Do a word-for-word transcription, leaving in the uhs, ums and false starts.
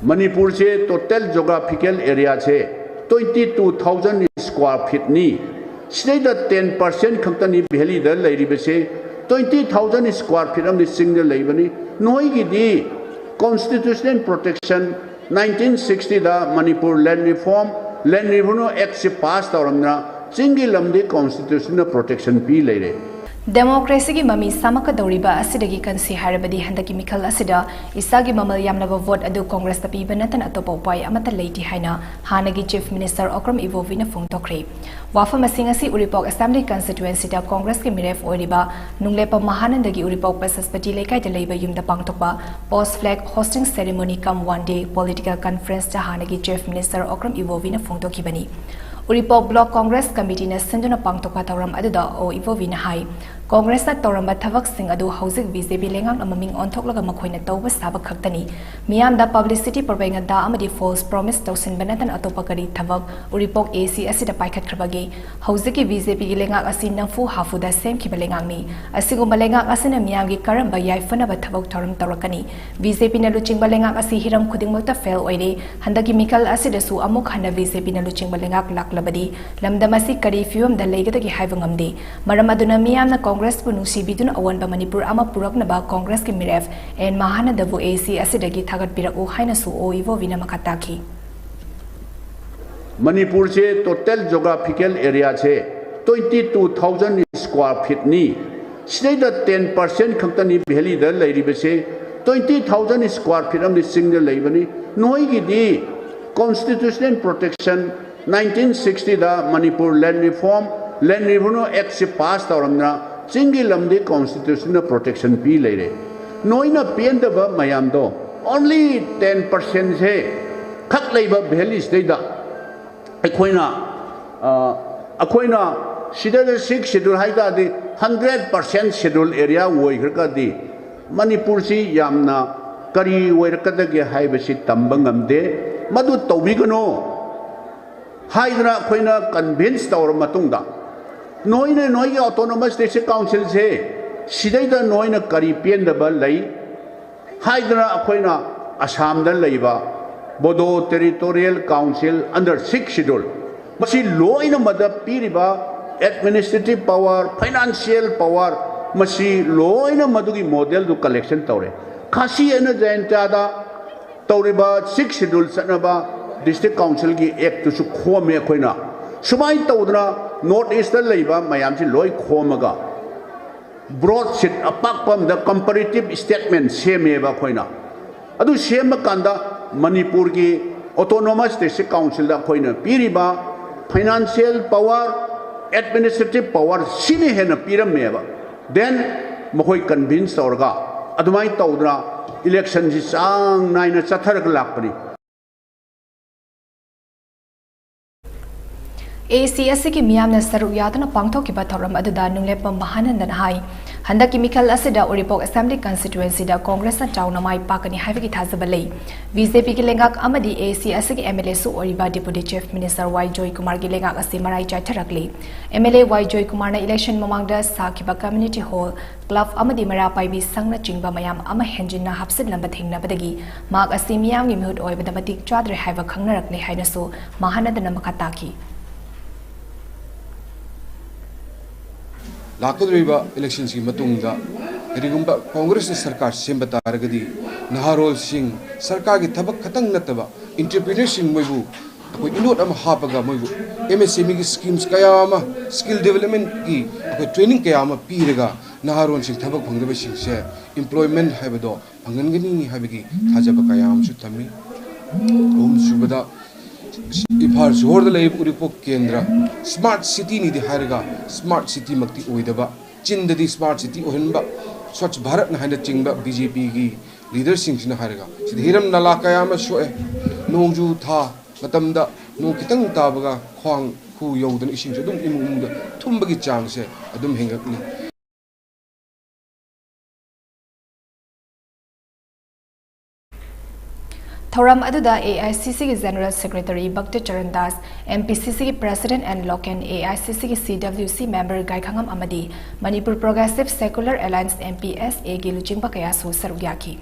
ꯃꯅꯤꯄꯨꯔꯁꯦ total geographical areaꯁꯦ twenty two thousand square feetꯅꯤ꯫ ꯁꯤꯗꯩꯗ ten percent ꯈꯛꯇꯅꯤ valleyꯗ ꯂꯩꯔꯤꯕꯁꯦ꯫ Twenty thousand square feet ꯑꯃꯗꯤ ꯆꯤꯡꯗ ꯂꯩꯕꯅꯤ꯫ ꯅꯣꯏꯒꯤꯗꯤ constitutional protection nineteen sixtyꯗ Manipur Land Reform, Land Revenue Actꯁꯤ pass ꯇꯧꯔꯝꯗꯅ ꯆꯤꯡꯒꯤ ꯂꯝꯗꯤ constitutionꯅ protection ꯄꯤ ꯂꯩꯔꯦ꯫ Democracyꯒꯤ ꯃꯃꯤ ꯁꯥꯃꯛꯀꯗꯧꯔꯤꯕ ꯑꯁꯤꯗꯒꯤ ꯀꯟꯁꯤ ꯍꯥꯏꯔꯕꯗꯤ ꯍꯟꯗꯛꯀꯤ ꯃꯤꯈꯜ ꯑꯁꯤꯗ ꯏꯁꯥꯒꯤ ꯃꯃꯜ ꯌꯥꯝꯂꯕ vote ꯑꯗꯨ Congressꯇ ꯄꯤꯕ ꯅꯠꯇꯅ ꯑꯇꯣꯞꯄ ꯎꯄꯥꯏ ꯑꯃꯠꯇ ꯂꯩꯇꯦ ꯍꯥꯏꯅ ꯍꯥꯟꯅꯒꯤ Chief Minister Okram Ibobiꯅ ꯐꯣꯡꯗꯣꯛꯈ꯭ꯔꯦ꯫ ꯋꯥꯐꯝ ꯑꯁꯤꯡ ꯑꯁꯤ ꯎꯔꯤꯄꯣꯛ Assembly Constituencyꯗ Congressꯀꯤ ꯃꯤꯔꯦꯞ ꯑꯣꯏꯔꯤꯕ ꯅꯨꯡꯂꯦꯞꯄꯝ ꯃꯍꯥꯅꯟꯗꯒꯤ ꯎꯔꯤꯄꯣꯛ ꯕꯁꯁꯄꯇꯤ ꯂꯩꯀꯥꯏꯗ ꯂꯩꯕ ꯌꯨꯝꯗ ꯄꯥꯡꯊꯣꯛꯄ post flag hoisting ceremony cum one day political conferenceꯇ ꯍꯥꯟꯅꯒꯤ Chief Minister Okram Ibobiꯅ ꯐꯣꯡꯗꯣꯛꯈꯤꯕꯅꯤ꯫ ꯎꯔꯤꯄꯣꯛ Block Congress Committeeꯅ ꯁꯤꯟꯗꯨꯅ ꯄꯥꯡꯊꯣꯛꯄ ꯊꯧꯔꯝ ꯑꯗꯨꯗ ꯑꯣ ꯏꯕꯣꯕꯤꯅ ꯍꯥꯏ, Congressꯅ ꯇꯧꯔꯝꯕ ꯊꯕꯛꯁꯤꯡ ꯑꯗꯨ ꯍꯧꯖꯤꯛ BJP ꯂꯩꯉꯥꯛꯅ ꯃꯃꯤꯡ ꯑꯣꯟꯊꯣꯛꯂꯒ ꯃꯈꯣꯏꯅ ꯇꯧꯕ ꯁꯥꯕ ꯈꯛꯇꯅꯤ꯫ ꯃꯤꯌꯥꯝꯗ publicity propaganda ꯑꯃꯗꯤ false promise ꯇꯧꯁꯤꯟꯕ ꯅꯠꯇꯅ ꯑꯇꯣꯞꯄ ꯀꯔꯤ ꯊꯕꯛ ꯎꯔꯤꯄꯣꯛ AC ꯑꯁꯤꯗ ꯄꯥꯏꯈꯠꯈ꯭ꯔꯕꯒꯦ? ꯍꯧꯖꯤꯛꯀꯤ BJPꯒꯤ ꯂꯩꯉꯥꯛ ꯑꯁꯤ ꯅꯝꯐꯨ ꯍꯥꯐꯨꯗ ꯁꯦꯝꯈꯤꯕ ꯂꯩꯉꯥꯛꯅꯤ꯫ ꯑꯁꯤꯒꯨꯝꯕ ꯂꯩꯉꯥꯛ ꯑꯁꯤꯅ ꯃꯤꯌꯥꯝꯒꯤ ꯀꯔꯝꯕ ꯌꯥꯏꯐꯅꯕ ꯊꯕꯛ ꯊꯧꯔꯝ ꯇꯧꯔꯛꯀꯅꯤ? BJPꯅ ꯂꯨꯆꯤꯡꯕ ꯂꯩꯉꯥꯛ ꯑꯁꯤ ꯍꯤꯔꯝ ꯈꯨꯗꯤꯡꯃꯛꯇ fail ꯑꯣꯏꯔꯦ꯫ ꯍꯟꯗꯛꯀꯤ ꯃꯤꯈꯜ ꯑꯁꯤꯗꯁꯨ ꯑꯃꯨꯛ ꯍꯟꯅ BJPꯅ ꯂꯨꯆꯤꯡꯕ ꯂꯩꯉꯥꯛ ꯂꯥꯛꯂꯕꯗꯤ ꯂꯝꯗꯝ ꯑꯁꯤ ꯀꯔꯤ ꯐꯤꯕꯝꯗ ꯂꯩꯒꯗꯒꯦ ꯍꯥꯏꯕ ꯉꯝꯗꯦ꯫ ꯃꯔꯝ ꯑꯗꯨꯅ ꯃꯤꯌꯥꯝꯅ Congressꯄꯨ ꯅꯨꯡꯁꯤꯕꯤꯗꯨꯅ ꯑꯑꯣꯟꯕ ꯃꯅꯤꯄꯨꯔ ꯑꯃ ꯄꯨꯔꯛꯅꯕ Congressꯀꯤ ꯃꯤꯔꯦꯞ ꯑꯦꯟ ꯃꯍꯥꯅꯟꯗꯕꯨ AC ꯑꯁꯤꯗꯒꯤ ꯊꯥꯒꯠꯄꯤꯔꯛꯎ ꯍꯥꯏꯅꯁꯨ ꯑꯣ ꯏꯕꯣꯕꯤꯅ ꯃꯈꯥ ꯇꯥꯈꯤ꯫ ꯃꯅꯤꯄꯨꯔꯁꯦ total geographical areaꯁꯦ twenty two thousand square feetꯅꯤ꯫ ꯁꯤꯗꯩꯗ ten percent ꯈꯛꯇꯅꯤ valleyꯗ ꯂꯩꯔꯤꯕꯁꯦ꯫ Twenty thousand square feet ꯑꯃꯗꯤ ꯆꯤꯡꯗ ꯂꯩꯕꯅꯤ꯫ ꯅꯣꯏꯒꯤꯗꯤ constitutional protection nineteen sixtyꯗ Manipur Land Reform, Land Revenue Actꯁꯤ pass ꯇꯧꯔꯝꯗꯅ ꯆꯤꯡꯒꯤ ꯂꯝꯗꯤ constitutionꯅ protection ꯄꯤ ꯂꯩꯔꯦ꯫ ꯅꯣꯏꯅ ꯄꯦꯟꯗꯕ ꯃꯌꯥꯝꯗꯣ only ten percentꯁꯦ ꯈꯛ ꯂꯩꯕ valleyꯁꯤꯗꯩꯗ ꯑꯩꯈꯣꯏꯅ ꯑ, ꯑꯩꯈꯣꯏꯅ ꯁꯤꯗ sixth schedule ꯍꯥꯏ ꯇꯥꯔꯗꯤ hundred percent schedule area ꯑꯣꯏꯈ꯭ꯔꯒꯗꯤ ꯃꯅꯤꯄꯨꯔꯁꯤ ꯌꯥꯝꯅ ꯀꯔꯤ ꯑꯣꯏꯔꯛꯀꯗꯒꯦ ꯍꯥꯏꯕꯁꯤ ꯇꯝꯕ ꯉꯝꯗꯦ꯫ ꯃꯗꯨ ꯇꯧꯕꯤꯒꯅꯨ ꯍꯥꯏꯗꯅ ꯑꯩꯈꯣꯏꯅ convince ꯇꯧꯔ ꯃꯇꯨꯡꯗ ꯅꯣꯏꯅ ꯅꯣꯏꯒꯤ autonomous district councilꯁꯦ ꯁꯤꯗꯩꯗ ꯅꯣꯏꯅ ꯀꯔꯤ ꯄꯦꯟꯗꯕ ꯂꯩ ꯍꯥꯏꯗꯅ ꯑꯩꯈꯣꯏꯅ ꯑꯁꯥꯝꯗ ꯂꯩꯕ Bodo Territorial Council under Sixth Schedule, ꯃꯁꯤ ꯂꯣꯏꯅꯃꯗ ꯄꯤꯔꯤꯕ administrative power, financial power, ꯃꯁꯤ ꯂꯣꯏꯅ ꯃꯗꯨꯒꯤ model ꯗꯨ collection ꯇꯧꯔꯦ꯫ ꯈꯥꯁꯤ ꯑꯦꯟ ꯖꯌꯟꯇꯤꯌꯥꯗ ꯇꯧꯔꯤꯕ Sixth Schedule ꯆꯠꯅꯕ District Council ꯒꯤ act ꯇꯨꯁꯨ ꯈꯣꯝꯃꯦ ꯑꯩꯈꯣꯏꯅ꯫ ꯁꯨꯃꯥꯏꯅ ꯇꯧꯗꯅ North East ꯇ ꯂꯩꯕ ꯃꯌꯥꯝꯁꯤ ꯂꯣꯏ ꯈꯣꯝꯃꯒ broadsheet ꯑꯄꯥꯛꯄ ꯑꯃꯗ comparative statement ꯁꯦꯝꯃꯦꯕ ꯑꯩꯈꯣꯏꯅ꯫ ꯑꯗꯨ ꯁꯦꯝꯕ ꯀꯥꯟꯗ ꯃꯅꯤꯄꯨꯔꯒꯤ Autonomous District Council ꯗ ꯑꯩꯈꯣꯏꯅ ꯄꯤꯔꯤꯕ financial power, administrative power ꯁꯤꯅ ꯍꯦꯟꯅ ꯄꯤꯔꯝꯃꯦꯕ꯫ Then ꯃꯈꯣꯏ convince ꯇꯧꯔꯒ ꯑꯗꯨꯃꯥꯏꯅ ꯇꯧꯗꯅ election ꯁꯤ ꯆꯥꯡ ꯅꯥꯏꯅ ꯆꯠꯊꯔꯒ ꯂꯥꯛꯄꯅꯤ꯫ ꯑꯦ ꯑꯦ ꯁꯤ ꯑꯁꯤꯒꯤ ꯃꯤꯌꯥꯝꯅ ꯁꯔꯨꯛ ꯌꯥꯗꯨꯅ ꯄꯥꯡꯊꯣꯛꯈꯤꯕ ꯊꯧꯔꯝ ꯑꯗꯨꯗ ꯅꯨꯡꯂꯦꯞꯄꯝ ꯃꯍꯥꯅꯟꯗꯅ ꯍꯥꯏ, ꯍꯟꯗꯛꯀꯤ ꯃꯤꯈꯜ ꯑꯁꯤꯗ ꯎꯔꯤꯄꯣꯛ Assembly Constituency ꯗ Congress ꯅ ꯆꯥꯎꯅ ꯃꯥꯏ ꯄꯥꯛꯀꯅꯤ ꯍꯥꯏꯕꯒꯤ ꯊꯥꯖꯕ ꯂꯩ꯫ B J P ꯒꯤ ꯂꯩꯉꯥꯛ ꯑꯃꯗꯤ A A C ꯑꯁꯤꯒꯤ M L A ꯁꯨ ꯑꯣꯏꯔꯤꯕ Deputy Chief Minister Y Joykumar ꯒꯤ ꯂꯩꯉꯥꯛ ꯑꯁꯤ ꯃꯔꯥꯏ ꯆꯥꯏꯊꯔꯛꯂꯤ꯫ M L A Y Joykumar ꯅ election ꯃꯃꯥꯡꯗ ꯁꯥꯈꯤꯕ community hall, club ꯑꯃꯗꯤ ꯃꯩꯔꯥ ꯄꯥꯏꯕꯤ ꯁꯪꯅꯆꯤꯡꯕ ꯃꯌꯥꯝ ꯑꯃ ꯍꯦꯟꯖꯤꯟꯅ ꯍꯥꯞꯆꯤꯟꯅꯕ ꯊꯦꯡꯅꯕꯗꯒꯤ ꯃꯍꯥꯛ ꯑꯁꯤ ꯃꯤꯌꯥꯝꯒꯤ ꯃꯤꯍꯨꯠ ꯑꯣꯏꯕꯗ ꯃꯇꯤꯛ ꯆꯥꯗ꯭ꯔꯦ ꯍꯥꯏꯕ ꯈꯪꯅꯔꯛꯂꯦ ꯍꯥꯏꯅꯁꯨ ꯃꯍꯥꯅꯟꯗꯅ ꯃꯈꯥ ꯇꯥꯈꯤ꯫ ꯂꯥꯛꯀꯗꯧꯔꯤꯕ election ꯁꯤꯒꯤ ꯃꯇꯨꯡꯗ ꯀꯔꯤꯒꯨꯝꯕ Congress ꯅ ꯁꯔꯀꯥꯔ ꯁꯦꯝꯕ ꯇꯥꯔꯒꯗꯤ ꯅꯍꯥꯔꯣꯜꯁꯤꯡ ꯁꯔꯀꯥꯔꯒꯤ ꯊꯕꯛ ꯈꯛꯇꯪ ꯅꯠꯇꯕ entrepreneur ꯁꯤꯡ ꯃꯣꯏꯕꯨ ꯑꯩꯈꯣꯏ ꯏꯅꯣꯠ ꯑꯃ ꯍꯥꯞꯄꯒ ꯃꯣꯏꯕꯨ M S M E ꯒꯤ schemes ꯀꯌꯥ ꯑꯃ, skill development ꯀꯤ ꯑꯩꯈꯣꯏ training ꯀꯌꯥ ꯑꯃ ꯄꯤꯔꯒ ꯅꯍꯥꯔꯣꯜꯁꯤꯡ ꯊꯕꯛ ꯐꯪꯗꯕꯁꯤꯡꯁꯦ employment ꯍꯥꯏꯕꯗꯣ ꯐꯪꯍꯟꯒꯅꯤ ꯍꯥꯏꯕꯒꯤ ꯊꯥꯖꯕ ꯀꯌꯥ ꯑꯃꯁꯨ ꯊꯝꯃꯤ꯫ ꯑꯍꯨꯝꯁꯨꯕꯗ, ꯏꯝꯐꯥꯜ ꯁꯣꯍꯣꯔꯗ ꯂꯩꯔꯤꯕ ꯎꯔꯤꯄꯣꯛ ꯀꯦꯟꯗ꯭ꯔ smart city ꯅꯤꯗꯤ ꯍꯥꯏꯔꯒ smart city ꯃꯛꯇꯤ ꯑꯣꯏꯗꯕ, ꯆꯤꯟꯗꯗꯤ smart city ꯑꯣꯏꯍꯟꯕ, Swachh Bharat ꯅ ꯍꯥꯏꯅ ꯆꯤꯡꯕ B J P ꯒꯤ leader ꯁꯤꯡꯁꯤꯅ ꯍꯥꯏꯔꯒ ꯁꯤꯗ ꯍꯤꯔꯝ ꯅꯂꯥ ꯀꯌꯥ ꯑꯃ ꯁꯣꯛꯑꯦ꯫ ꯅꯣꯡꯖꯨ ꯊꯥ ꯃꯇꯝꯗ ꯅꯣꯡ ꯈꯤꯇꯪ ꯇꯥꯕꯒ ꯈ꯭ꯋꯥꯡ ꯈꯨ ꯌꯧꯗꯅ ꯏꯁꯤꯡꯁꯨ ꯑꯗꯨꯝ ꯏꯃꯨꯡ ꯏꯃꯨꯡꯗ ꯊꯨꯝꯕꯒꯤ ꯆꯥꯡꯁꯦ ꯑꯗꯨꯝ ꯍꯦꯟꯒꯠꯂꯤ꯫ ꯊꯧꯔꯝ ꯑꯗꯨꯗ A I C C ꯒꯤ General Secretary ꯚꯛꯇ Charan Das, M P C C ꯒꯤ President and Loken A I C C ꯒꯤ C W C member ꯒꯥꯏꯈꯉꯝ ꯑꯃꯗꯤ Manipur Progressive Secular Alliance, M P S A ꯒꯤ ꯂꯨꯆꯤꯡꯕ ꯀꯌꯥꯁꯨ ꯁꯔꯨꯛ ꯌꯥꯈꯤ꯫